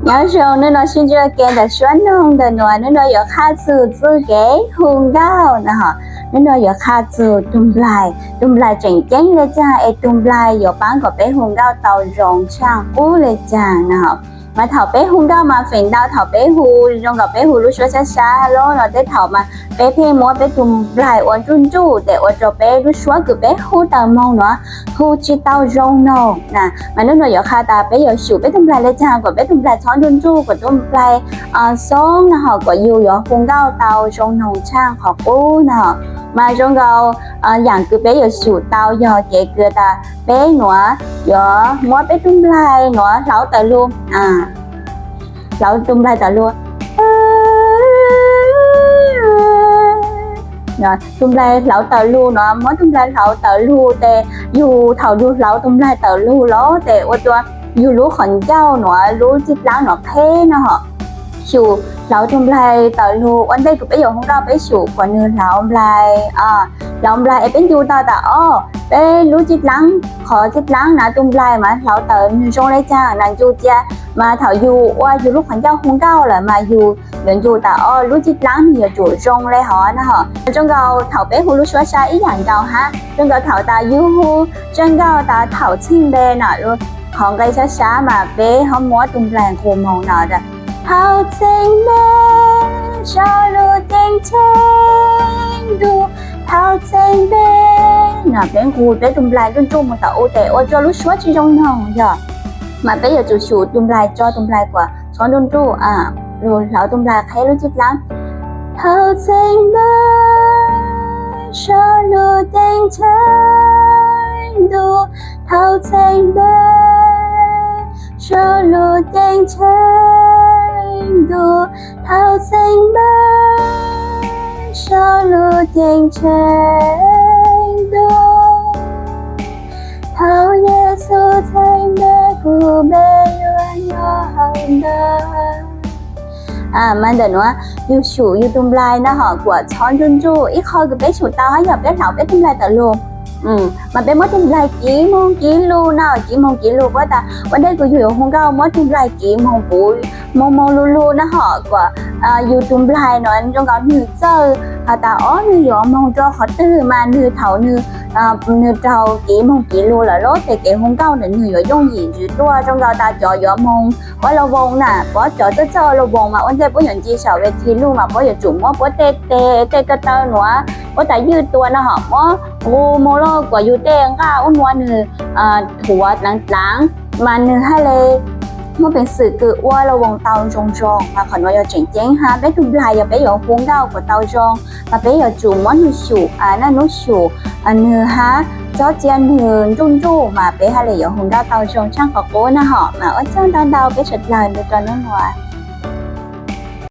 Nyob zoo, hnub no sib ntsib ua ke ntawm suab noog ntawm nuav, hnub no yuav qha txug txuj kev hu nkauj na ho. Hnub no yuav qha txug tus nplaig, tus nplaig tseem ceeb le caag es tus nplaig yuav paab kom peb hu nkauj tau zoo tshaaj qub le caag na ho. Mas thaum peb hu nkauj mas feem ntau thaum peb hu zoo nkaus peb hu lub suab sab sab lub no tej thaum mas peb pheej muab peb tus nplaig ua nruj nruj tes ua rau peb lub suab kws peb hu tawm moog nuav hu tsi tau zoo noog na. Mas hnub no yuav qha tas peb yuav xyum peb tus nplaig le caag kom peb tus nplaig txhob nruj nruj, kom tus nplaig xoob na ho kom yug yuav hu nkauj tau zoo noog tshaaj qhov qub na ho. Mas zoo nkaus yaam kws peb yuav xyum tau yog kev kws tas peb nuav yuav muab peb tus nplaig nuav hlauv tawm lug, hlauv tus nplaig tawm lug. Tus nplaig hlauv tawm lug nuav, muab tus nplaig hlauv tawm lug tes yug thaum yug hlauv tus nplaig tawm lug los tes ua rua yug lub qhov ncauj nuav lub caj dlaab nuav qheb na ho. Xyum hlauv tus nplaig tawm lug, ua ntej kws peb yuav hu nkauj peb xyum kom nwg hlauv nplaig, hlauv nplaig es peb ncu tau tas o, peb lub caj dlaab, qhov caj dlaab na tus nplaig mas hlauv tawm nwg zoo le caag na ncu cia. Mas thaum yug ua yug lub qhov ncauj hu nkauj lawm mas yug yuav ncu tas o lub caj dlaab nwg yuav tsum zoo le hov na ho. Zoo nkaus thaum peb hu lub suab sab ib yaam nkaus hab, zoo nkaus thaum tas yug hu tsaj nkauj tas thaum txheej npe na, qhov nqe sab sab mas peb ho muab tus nplaig nqus moog no tas thaum txheej npe, sau lub ceeb tsheej ntuj, thaum txheej npe no peb nqus peb tus nplaig nruj nruj moog tom u tes ua rua lub suab tsi zoo noog yog. Mas peb yuav tsum xyum tus nplaig, tso tus nplaig kuas txhob nruj nruj, lug hlauv tus nplaig qheb lub caj dlaab. Thaum txheej npe, sau lub ceeb tsheej ntuj, thaum txheej npe, sau lub ceeb tsheej ntuj, thaum txheej npe, sau lub ceeb tsheej ntuj, thaum Yexus txheej npe kuv npe yuav nyob hauv ntawd. Mas ntawm nuav yug xyum yug tus nplaig na ho kuas txhob nruj nruj, ib qho kws peb xyum tau hab yog peb hlauv peb tus nplaig tawm lug. Mas peb muab tus nplaig kiv moog kiv lug na, kiv moog kiv lug puab tas ua ntej kws yug yuav hu nkauj muab tus nplaig kiv moog puv moog moog lug lug na ho kuas yug tus nplaig nuav zoo nkaus nwg txawj has tas o nwg yuav moog rua qhov twg mas nwg thaum nwg, nwg raug kiv moog kiv lug lawm lub tes kev hu nkauj ntawm nwg yuav yooj yim ntsws tuaj. Zoo nkaus tas cov yuav moog ua la voos na, puab cov txawj txawj ua la voos mas ua ntej puab yuav nce saum ves thi lug mas puab yuav tsum muab puab tej tes tej ko taw nuav puab tas ywj tua na ho muab nqus moog lug kuas yug tej nqaj ub nua nwg thuav dlaav dlaav mas nwg hab le muaj peev xwm kws ua la voos tau zoo zoo. Mas qhov nuav yog tseem ceeb hab, peb tus nplaig yog peb yuav hu nkauj kuas tau zoo mas peb yuav tsum muab nwg xyum, naj nub xyum nwg hab txhob cia nwg nruj nruj mas peb hab le yuav hu nkauj tau zoo tshaaj qhov qub na ho. Mas ua tsaug ntau ntau peb suav dlawg nrug rua nub nua.